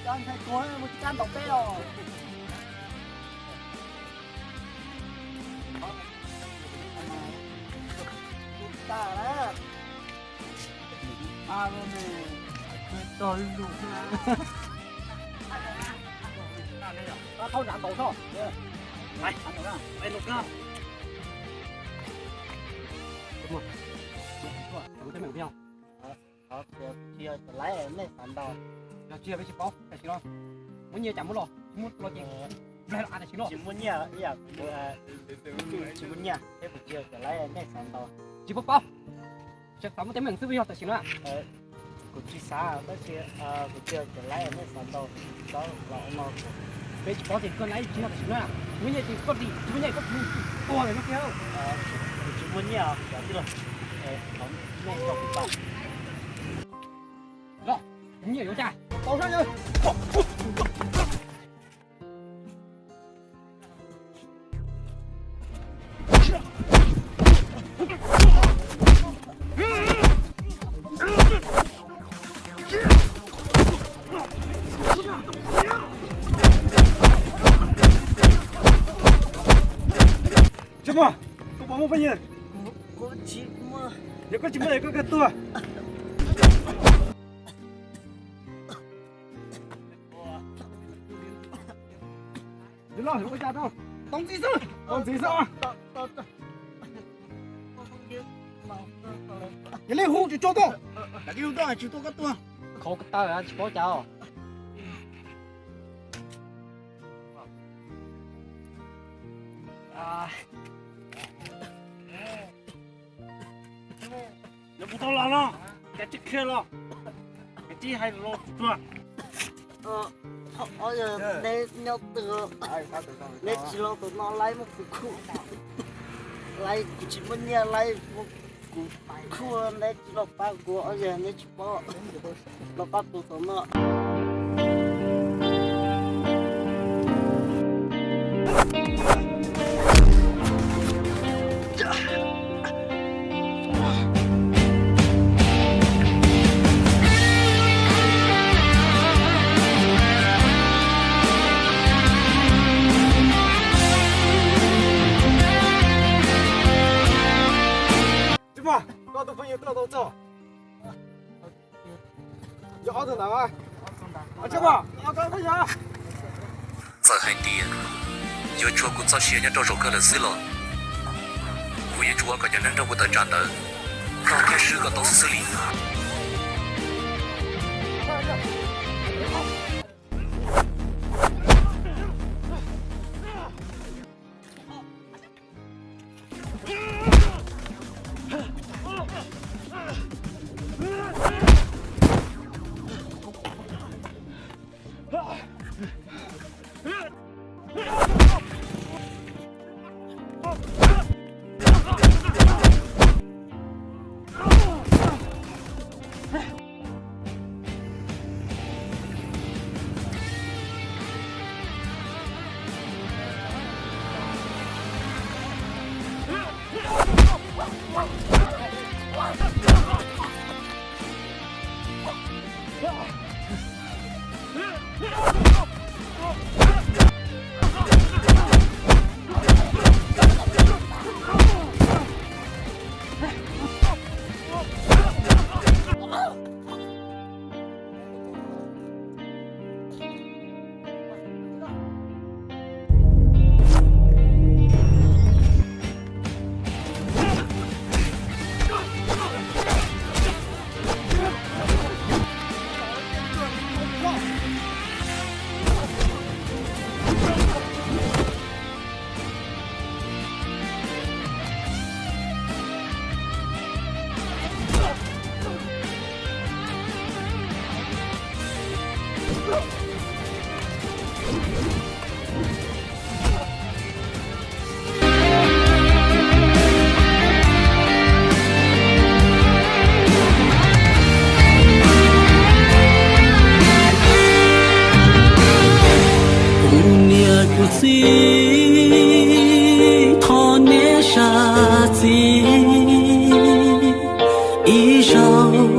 Cov ntxhais tuag mus tsis kab ntaus peb os. Tag lawm. Tog lug. Thauj nram ntaus tso. Tsis yog peb tsis paub, tam sim no muab nyiaj cas muab los, tsis muab los ces nplaig los tam sim no. Tsis muaj nyiaj, tsis muaj nyiaj, peb kuv tsis yog cov laib nej xav ntau. Tsis paub paub, xav muab teeb meem xwb peb yog tam sim no. Kuv tsis xav tab sis kuv tsis yog cov laib nej xav ntau, txhob los no. Peb tsis paub ces koj laib tsis no tam sim no. Muaj nyiaj ces koj dim, tsis muaj nyiaj koj tua lawm no kiag. Kuv tsis muaj nyiaj os cov tij laug. Los, nyiaj yuav cas tau sab yawg. Tsis muaj, koj puas muaj poj niam? Yog koj tsis muaj, yog koj kawg tuag. Tau ntxiv xwb, tau ntxiv xwb. Yog li hu tsis tso tuaj, tsis tuaj koj tuag. Khov ko taw tsis paub cas. Nws mus tau los no, cas tsis qhia los, cas tsis hais los tsuag. Ob yawg, neb nyob twg? Neb tsis los tom no laib muab kuv khuj, laib kuv tsis muaj nyiaj laib muab kuv khuj, neb tsis los pab kuv, ob yawg neb tsis paub, los pab kuv tom no. Tsis muaj, koj tus phooj ywg tuaj tau txog. Yog ob tug ntawd. Txawm hais tias yuav tshuav kuv txoj sia nyob rau zaum kawg lawm xwb los kuv yuav tsum ua kom cov neeg nrog kuv tawm tsam ntawd rog thiab swb kom tau xwb xwb li. Kuv niam kuv txiv, thov neb zam rau